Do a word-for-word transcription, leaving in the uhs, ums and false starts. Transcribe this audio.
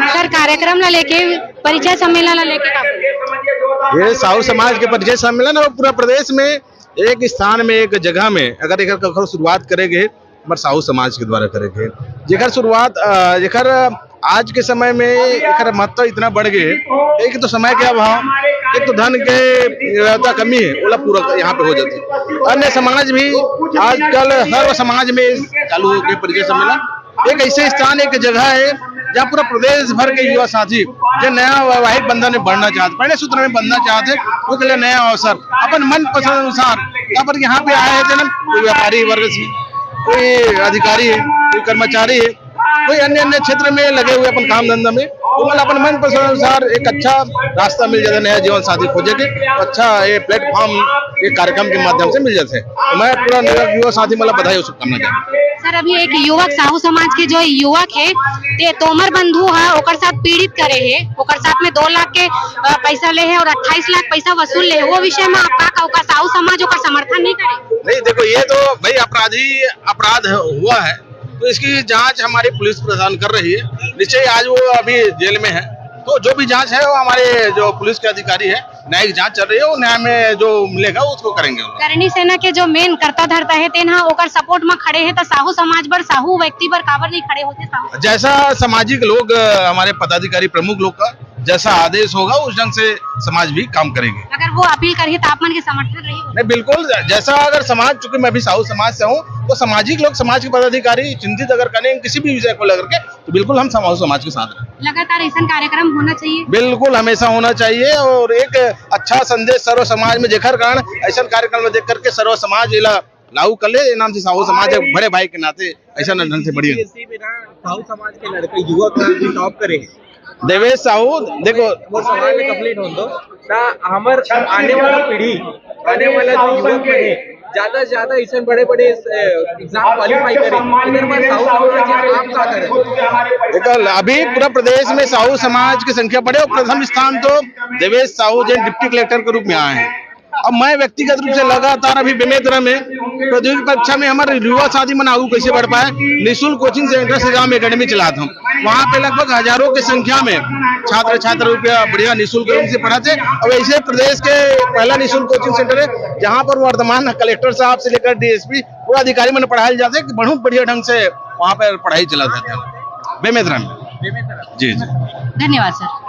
Sir, कार्यक्रम ला लेके, परिचय सम्मेलन ला लेके का बोलबो? ये साहू समाज के परिचय सम्मेलन और पूरा प्रदेश में एक स्थान में, एक जगह में अगर एकर कखरो शुरुआत करे गे, हमर साहू समाज के द्वारा करे गे, जेकर शुरुआत, अ, जेकर आज के समय में एकर महत्व इतना बढ़ गए, एक तो समय के अभाव, एक तो धन के व्यवस्था कमी है, ओला पूरा यहाँ पे हो जाती है। अन्य समाज भी आजकल सर्व समाज में चालू हो गए परिचय सम्मेलन। एक ऐसे स्थान, एक जगह है, जहाँ पूरा प्रदेश भर के युवा साथी जो नया वैवाहिक बंधन में बढ़ना चाहते, पहले सूत्र में बंधना चाहते, वो के लिए नया अवसर, अपन मन पसंद अनुसार। यहाँ पर, यहाँ पे आए हैं जन्म कोई व्यापारी वर्ग से, कोई अधिकारी है, कोई कर्मचारी है, कोई अन्य अन्य क्षेत्र में लगे हुए अपन काम धंधा में, वो मन अपन मन पसंद अनुसार एक अच्छा रास्ता मिल जाता है नया जीवन साथी खोजे के, अच्छा ये प्लेटफॉर्म ये कार्यक्रम के माध्यम से मिल जाते हैं। तो मैं पूरा नवयुवक युवा साथी मतलब बधाई और शुभकामना चाहता हूँ। सर, अभी एक युवक, साहू समाज के जो युवक है, ते तोमर बंधु है, ओकर साथ पीड़ित करे है, ओकर साथ में दो लाख के, अ, पैसा ले है और अट्ठाईस लाख पैसा वसूल ले है, वो विषय में आपका का ओकर साहू समाज ओकर समर्थन नहीं करे? नहीं, देखो, ये तो भाई अपराधी अपराध हुआ है, तो इसकी जांच हमारी पुलिस प्रशासन कर रही है। निश्चय आज वो अभी जेल में है, तो जो भी जांच है वो हमारे जो पुलिस के अधिकारी है, न्यायिक जांच चल रही है, वो न्याय में जो मिलेगा उसको करेंगे। करणी सेना के जो मेन कर्ता धर्ता है, तेन ह ओकर सपोर्ट में खड़े है, तो साहू समाज बर, साहू व्यक्ति बर काबर नहीं खड़े होते साहू? जैसा सामाजिक लोग, अ, हमारे पदाधिकारी प्रमुख लोग का जैसा आदेश होगा उस ढंग से समाज भी काम करेंगे। अगर वो अपील करिए तो आप मन के समर्थन रही? नहीं, बिल्कुल। जैसा अगर समाज, चूंकि मैं भी साहू समाज से हूँ, तो सामाजिक लोग, समाज के पदाधिकारी चिंतित अगर करें किसी भी विषय को लेकर के, तो बिल्कुल हम साहू समाज के साथ रहें। लगातार ऐसा कार्यक्रम होना चाहिए। बिल्कुल हमेशा होना चाहिए और एक अच्छा संदेश सर्व समाज में, जेकर कारण ऐसा कार्यक्रम में देख करके सर्व समाज इला लागू कर ले। ये नाम से साहू समाज एक बड़े भाई के नाते ऐसा ढंग से बढ़िया। सीबीएसई में ना साहू समाज के लड़के युवक ना भी टॉप करे। देवेश साहू, देखो, वो सवाल कंप्लीट होने दो। ना हमर आने वाला पीढ़ी, आने वाला जो युवक है, ज्यादा से ज्यादा ऐसे बड़े बड़े एग्जाम क्वालिफाई करे, इधर पर साहू समाज है, आप क्या करें? देखो, अभी पूरा प्रदेश में साहू समाज की संख्या बढ़े और प्रथम स्थान तो देवेश साहू जैन डिप्टी कलेक्टर के रूप में आए हैं। अब मैं व्यक्तिगत रूप से लगातार अभी बेमेतरा में प्रौद्योगिकी परीक्षा में हमारे युवा साथी मन आगू कैसे बढ़ पाए, निःशुल्क coaching centre Shri Ram academy चलात हूँ। वहाँ पे लगभग हजारों की संख्या में छात्र छात्र रुपया बढ़िया निःशुल्क रूप से पढ़ाते। अब ऐसे प्रदेश के पहला निःशुल्क कोचिंग सेंटर है, जहाँ पर वर्तमान कलेक्टर साहब से लेकर डीएसपी पूरा अधिकारी मन पढ़ाए जाते हैं, बहुत बढ़िया ढंग से वहाँ पर पढ़ाई चला जाता है बेमेतरा में। जी, जी। धन्यवाद सर।